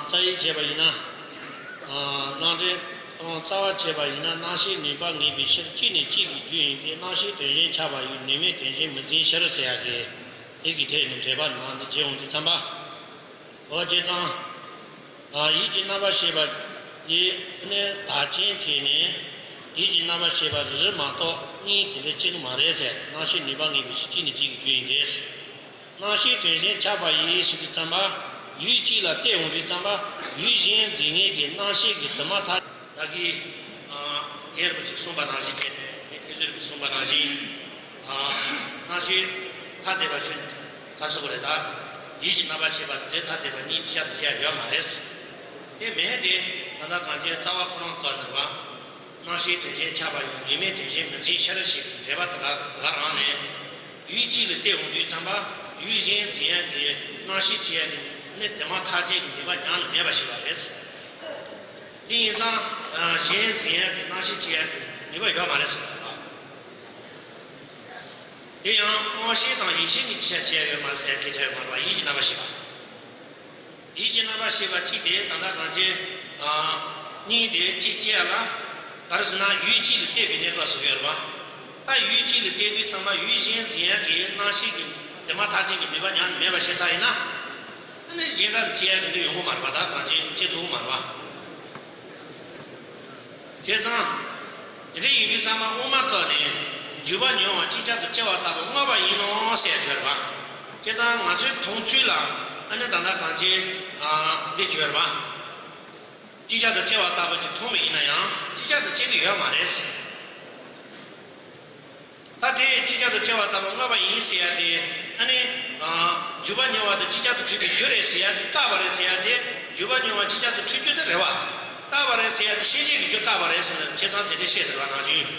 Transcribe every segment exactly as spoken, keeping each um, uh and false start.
རྩ་བའི་བྱས་པ་ཡིན་ན། ཨ། སྣང་འདྲེན་སྤང་རྩ་བ་བྱས་པ་ཡིན་ན། སྣང་ཤས་ནུས་པ་ངེས་པའི་ཕྱིར། གཅིག་ནས་གཅིག་གི་རྒྱུ་ཡིན་ཏེ། སྣང་ཤས་དོན་གཞན་ཁྱབ་པ་ཡི། ནུས་མེད་དོན་གཞན་མི་འཛིན་ཕྱིར་ཟེར་ཡག་གི། དེ་གི་ཐད་ནས་འགྲེལ་པ་ནང་དུ་བྱས་འོང་དུས་ཙམ་པ། འོ་བྱས་ཙང་། ཨ། ཡིད་ཀྱི་རྣམ་པར་ཤེས་པ་ཡི་ནི་བདག་རྐྱེན་བྱས་ནས། ཡིད་ཀྱི་རྣམ་པར་ཤེས་པ་རེ་རེ་མ་གཏོགས་གཉིས་དེ་འདྲ་གཅིག་མ་རེད་ཟེར། སྣང་ཤས་ནུས་པ་ངེས་པའི་ཕྱིར། གཅིག་ནས་གཅིག་གི་རྒྱུ་ཡིན་ཏེ། སྣང་ཤས་དོན་གཞན་ཁྱབ་པ་ཡི་ཟེར་དུས་ཙམ་པ། ཡུལ་གཅིག་ལ་བལྟས་འོང་དུས་ཙམ་པ། ཡུལ་གཞན་འཛིན་མཁན་གྱི་སྣང་ཤས་ཀྱི་དུ་མ་ཐ། ད་གིན། ཨ། རྒན་རིན་པོ་ཆེས་གསུངས་པ་ནང་བཞིན་བྱས་ནས། མི་ཐེ་ཚོམ་གྱིས་གསུངས་པ་ནང་བཞིན། ཨ། སྣང་ཤས་ཐ་དད་པ་ཆོས་ག་ཟེར་དགོས་རེད་ད། ཡིད་ཀྱི་རྣམ་པར་ཤེས་པ་རྫས་ཐ་དད་པ་གཉིས་ཅིག་ཅར་དུ་བྱེད་ཡ་ཡོད་མ་རེད། དེ་མིན་དེ་ད་ལྟ་གང་ཅིའི་རྩ་བ་ཁོ་རང་བཀག་ནས་པ། སྣང་ཤས་དོན་གཞན་ཁྱབ་པ་ཡི། ནུས་མེད་དོན་གཞན་མི་འཛིན་ཕྱིར་ཞེས་པའི་འགྲེལ་པ་དེ་ག་ག་རང་ནས། ཡུལ་གཅིག་ལ་བལྟས་འོང་དུས་ཙམ་པ། ཡུལ་གཞན་འཛིན་ཡ་གི་སྣང་ཤས་སྐྱེ་ཡ་གི་ནི་དེ་མ་ཐག་ཆད་ཀྱི་ནུས་པ་ཉམས་ནས་མེད་པ་ཞིག་པ་རེད། དེ་ཡིན་ཙང་། ཨ། གཞན་འཛིན་ཡ་གི་སྣང་ཤས་སྐྱེ་ཡ་གི་ནུས་པ་ཡོད་མ་རེད་ཟེར་བ། དེ་ཡང་དབང་ཤེས་དང་ཡིད་ཤེས་གཉིས་ཀྱི་ཆ་སྐྱེ་ཡ་ཡོད་མ་རེད་ཟེར་སྐད་ཆ་ཡོད་མ་རེད་པ། ཡིད་ཀྱི་རྣམ་པར་ཤེས་པ། ཡིད་ཀྱི་རྣམ་པར་ཤེས་པ་གཅིག་དེ་ད་ལྟ་གང་ཅི། ཨ། གཉིས་དེ་གཅིག་སྐྱེ་ཡ་ལ། ག་རེ་ཟེར་ན་ཡུལ་གཅིག་ལ་བལྟས་པའི་གནས་སྐབས་སུ་ཡོད་རེད་པ། ད་ཡུལ་གཅིག་ལ་བལྟས་དུས་ཙམ་པ་ཡུལ་གཞན་འཛིན་ཡ་གི་སྣང་ཤས་ཀྱི་དེ་མ་ཐག་ཆད་ཀྱི་ནུས་པ་ཉམས་ནས་མེད་པ་ཤེས་ཚར་ཡིན་ན། ཨ་ནི་གཞན་དག་ཏུ་སྐྱེ་ཡ་གི་འདི་ཡོང་གི་མ་རེད་པ། ད་གང་ཅི་སྐྱེ་ཐུབ་ཀྱི་མ་རེད་པ། བྱས་ཙང་། དེ་འདྲ་ཡིན་དུས་ཙམ་པ་དབུ་མ་བཀག་ནས། འཇུག་པ་མྱོང་བ་ཅིག་ཅར་དུ་སྐྱེ་བ་ལྟ་བུ་བསྔགས་པ་ཡིན་ནོ་ཟེར་བརྗོད་པ། བྱས་ཙང་ང་ཚོའི་མཐོང་ཚུལ་ལ་ཨ་ནི་ད་ལྟ་གང་ཅི། ཨ། འདི་བརྗོད་པ། ཅིག་ཅར་དུ་སྐྱེ་བ་ལྟ་བུ་ཅིག་མཐོང་བ་ཡིན་ན་ཡང་ཅིག་ཅར་དུ་སྐྱེ་གི་ཡོད་མ་རེད། ད་དེ་ཅིག་ཅར་དུ་སྐྱེ་བ་ལྟ་བུ་བསྔགས་པ་ཡིན་ཟེར་ཡ་དེ། ཨ་ནི། ཨ། འཇུག་པ་མྱོང་བ་དང་ཅིག་ཅར་དུ་འཁྲུལ་པའི་རྒྱུ་རེད་ཟེར་ཡ་དེ། བཀག་པ་རེད་ཟེར་ཡ་དེ། འཇུག་པ་མྱོང་བ་ཅིག་ཅར་དུ་འཁྲུལ་རྒྱུ་དེ་རེད་པ། བཀག་པ་རེད་ཟེར་ཡ་དེ་ཤེས་བྱེད་ཀྱི་རྒྱུ་བཀག་པ་རེད་ཟེར་ནས་བྱས་ཙང་དེ་འདྲ་བཤད་བསྡད་པ་ནང་བཞིན།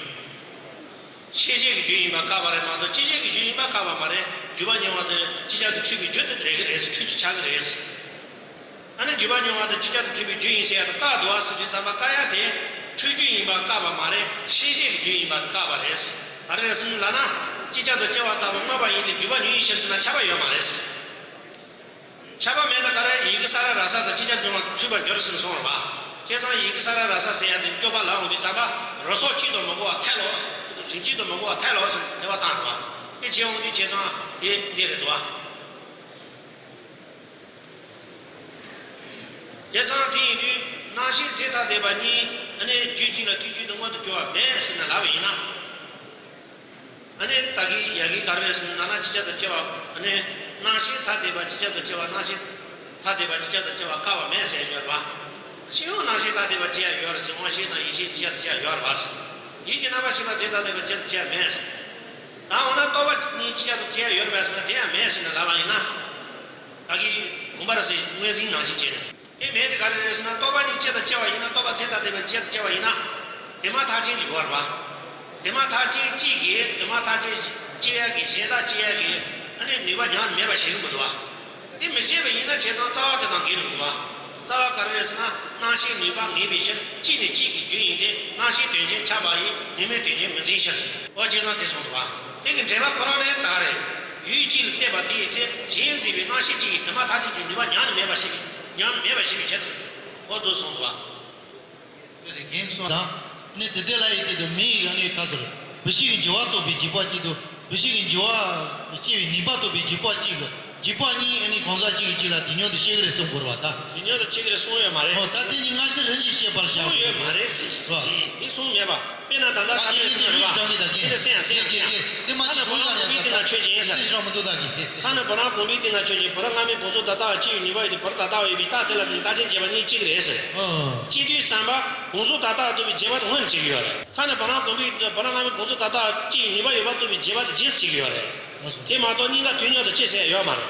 ཤེས་བྱེད་ཀྱི་རྒྱུ་ཡིན་པ་བཀག་པ་རེད་མ་གཏོགས་ཅིག་ཅར་གྱི་རྒྱུ་ཡིན་པ་བཀག་པ་མ་རེད། འཇུག་པ་མྱོང་བ་དང་ཅིག་ཅར་དུ་འཁྲུལ་པའི་རྒྱུ་དེ་རེད་ཀྱི་རེད་ཟེར། འཁྲུལ་རྒྱུ་ཆགས་ཀྱི་རེད་ཟེར། ཨ་ནི་འཇུག་པ་མྱོང་བ་དང་ཅིག་ཅར་དུ་འཁྲུལ་པའི་རྒྱུ་ཡིན་ཟེར་ཡ་དེ་བཀག་འདུག་པ་ཟེར་དུས་ཙམ་པ། བཀག་ཡ་དེ་འཁྲུལ་རྒྱུ་ཡིན་པ་བཀག་པ་མ་རེད། ཤེས་བྱེད་ཀྱི་རྒྱུ་ཡིན་པ་དེ་བཀག་པ་རེད། ག་རེ་རེད་ཟེར་ན་ལབ་ན། ཅིག་ཅར་དུ་སྐྱེ་བ་ལྟ་བུ་བསྔགས་པ་ཡིན་ཏེ། འཇུག་པ་མྱོང་བའི་ཕྱིར་ཟེར་ན་ཁྱབ་པ་ཡོད་མ་རེད། ཁྱབ་པ་མེད་ན་ག་རེ། ཡི་གེ་ས་ར་ར་ས་དང་ཅིག་ཅར་འབྱུང་བ་འཁྲུལ་པར་འགྱུར་ཟེར་ནས་གསུངས་རེད་པ། བྱས་ཙང་ཡི་གེ་ས་ར་ར་ས་ཟེར་ཡ་དེ་སྐྱོབ་པ་ལབ་འོང་དུས་ཙམ་པ། རོ་སོགས་གཅིག་ཏུ་མི་གོ་བར་ཐལ་ལོ། རིགས་གཅིག་ཏུ་མི་གོ་བར་ཐལ་ལོ་ཟེར་ནས་དེ་བ་བཏང་རེད་པ། དེ་བྱས་འོང་དུས་བྱས་ཙང་དེ་འདི་རེད་འདུག་པ། བྱས་ཙང་དེ་ཡིན་དུས་སྣང་ཤས་རྫས་ཐ་དད་པ་གཉིས་ཨ་ནི་རྒྱུད་གཅིག་ལ་ཐུག་རྒྱུ་དེ་མངོན་དུ་གྱུར་པ་མེད་ཟེར་ནས་ལབ་པ་ཡིན་ན། ཨ་ནི་ད་གིན་ཡ་གིའི་ག་རེ་རེད་ཟེར་ན། ན་ཅིག་ཅར་དུ་སྐྱེ་བ། ཨ་ནི་སྣང་ཤས་ཐ་དད་པ་ཅིག་ཅར་དུ་སྐྱེ་བ། སྣང་ཤས་ཐ་དད་པ་ཅིག་ཅར་དུ་སྐྱེ་བ་བཀག་པ་མེད་ཟེར་ཡོད་པ། སྤྱི་ཡོངས་སྣང་ཤས་ཐ་དད་པ་སྐྱེ་ཡ་ཡོད་རེད་ཟེར། དབང་ཤེས་དང་ཡིད་ཤེས་ཅིག་ཅར་དུ་སྐྱེ་ཡ་ཡོད་རེད་པ་ཟེར། ཡིད་ཀྱི་རྣམ་པར་ཤེས་པ་རྫས་ཐ་དད་པ་ཅིག་ཅར་དུ་སྐྱེ་ཡ་མེད་ཟེར། ད་འོ་ན་རྟོག་པ་གཉིས་ཅིག་ཅར་དུ་སྐྱེ་ཡ་ཡོད་རེད་པ་ཟེར་ན། དེ་ཡང་མེད་ཟེར་ནས་ལབ་པ་ཡིན་ན། ད་གིན་དགོངས་པ་རེད་ཟེར། ངོས་འཛིན་ནང་བཞིན་བྱས་ནས། དེ་མེད་དེ་ག་རེ་རེད་ཟེར་ན། རྟོག་པ་གཉིས་གཅིག་ཏུ་སྐྱེ་བ་ཡིན་ན། རྟོག་པ་རྫས་ཐ་དད་པ་གཅིག་ཏུ་སྐྱེ་བ་ཡིན་ན། དེ་མ་ཐག་ཆད་ཀྱི་ཡོད་རེད་པ། དེ་མ་ཐག་ཆད་གཅིག་གིས་དེ་མ་ཐག་ཆད་སྐྱེ་ཡ་གི། གཞན་དག་སྐྱེ་ཡ་གི་ཨ་ནི་ནུས་པ་ཉམས་མེད་པ་ཞིག་མི་འདུག་པ། དེ་མི་བྱེད་པ་ཡིན་ན་བྱས་ཙང་རྩ་བ་དེ་དང་འགལ་འགྲོ་གི་འདུག་པ། རྩ་བ་ག་རེ་རེད་ཟེར་ན། སྣང་ཤས་ནུས་པ་ངེས་པའི་ཕྱིར། གཅིག་ནས་གཅིག་གི་རྒྱུ་ཡིན་ཏེ། སྣང་ཤས་དོན་གཞན་ཁྱབ་པ་ཡི། ནུས་མེད་དོན་གཞན་མི་འཛིན་ཕྱིར་ཟེར། འོ་བྱས་ཙང་དེ་གསུངས་འདུག་པ། དེ་གི་འགྲེལ་པ་ཁོ་རང་ནས་ད་རེད། ཡུལ་གཅིག་ལ་བལྟས་པ་དེའི་ཚེ། གཞན་འཛིན་པའི་སྣང་ཤས་གཅིག་གིས་དེ་མ་ཐག་ཆད་ཀྱི་ནུས་པ་ཉམས་ནས་མེད་པ་ཞིག་ཉམས་ནས་མེད་པ་ཞིག་པའི་ཕྱིར་ཟེར། འོ་འདུག་གསུངས་འདུག་པ། རེད། རྒན་གསུངས་དང་། ནི་དེ་དེ་ལ་ཡི་དེ་དུ་མི་ཡི་ཨ་ནི་ཁ་ཟེར། བུད་ཤིང་གི་འགྱུར་བ་རྟོགས་པའི་འཇིགས་པ་གཅིག་ཏུ། བུད་ཤིང་གི་འགྱུར་བ་སྐྱེ་བའི་ནུས་པ་རྟོགས་པའི་འཇིགས་པ་གཅིག་གི། འཇིགས་པ་གཉིས་ཨ་ནི་གང་ཟག་གཅིག་གིས་གཅིག་ལ་དེ་སྙོམས་དུ་སྐྱེ་གི་རེད་གསུང་དགོས་རེད་པ་ད། དེ་སྙོམས་དུ་སྐྱེ་གི་རེད་གསུངས་ཡོད་མ་རེད། འོ་ད་དེ་ནི་སྔ་ཕྱི་རེ་གཉིས་བཤད་པར་བྱ་དགོས། གསུངས་ཡོད་མ་རེད་ཟེར། རེད་པ། དེ་གསུངས་མེད་པ། དཔེར་ན་ད་ལྟ་ད་ག་དེ་རེད་ཟེར་ན། རེད་པ། དེ་ལ་སེམས་ཡང་སེམས་ཡང་སེམས་ཡང་། དེ་མ་ཁ་ནས་བུ་རང་གོང་བུའི་སྟེང་ན་ཆོས་ཅན་ཟེར། ཁ་ནས་བུ་རང་གོང་བུའི་སྟེང་ན་ཆོས་ཅན། བུ་ར་སྔ་མའི་བུང་ཚོད་ད་ལྟ་བ་སྐྱེ་བའི་ནུས་པ་ཡོད་དེ། བུ་ར་ད་ལྟ་བ་ཡོད་པའི་རྟགས་དེ་ལ་བརྟེན་ནས་རྟགས་ཅན་བྱས་པ་གཉིས་གཅིག་རེད་ཟེར། ཨོ། སྐྱེ་དུས་ཙམ་པ་བུང་ཚོད་ད་ལྟ་བ་ཐུབ་པའི་བྱས་པ་དེ་སྔོན་ལ་བྱེད་ཀྱི་ཡོད་རེད། ཁ་ནས་བུ་ར་གོང་བུའི། བུ་ར་སྔ་མའི་བུང་ཚོད་ད་ལྟ་བ་སྐྱེ་བའི་ནུས་པ་ཡོད་པ་ཐུབ་པའི་བྱས་པ་དེ་རྗེས་སུ་བྱེད་ཀྱི་ཡོད་རེད། དེ་མ་གཏོགས་གཉིས་ཀ་དུས་མཉམ་དུ་སྐྱེ་ཟེར་ཡ་ཡོད་མ་རེད།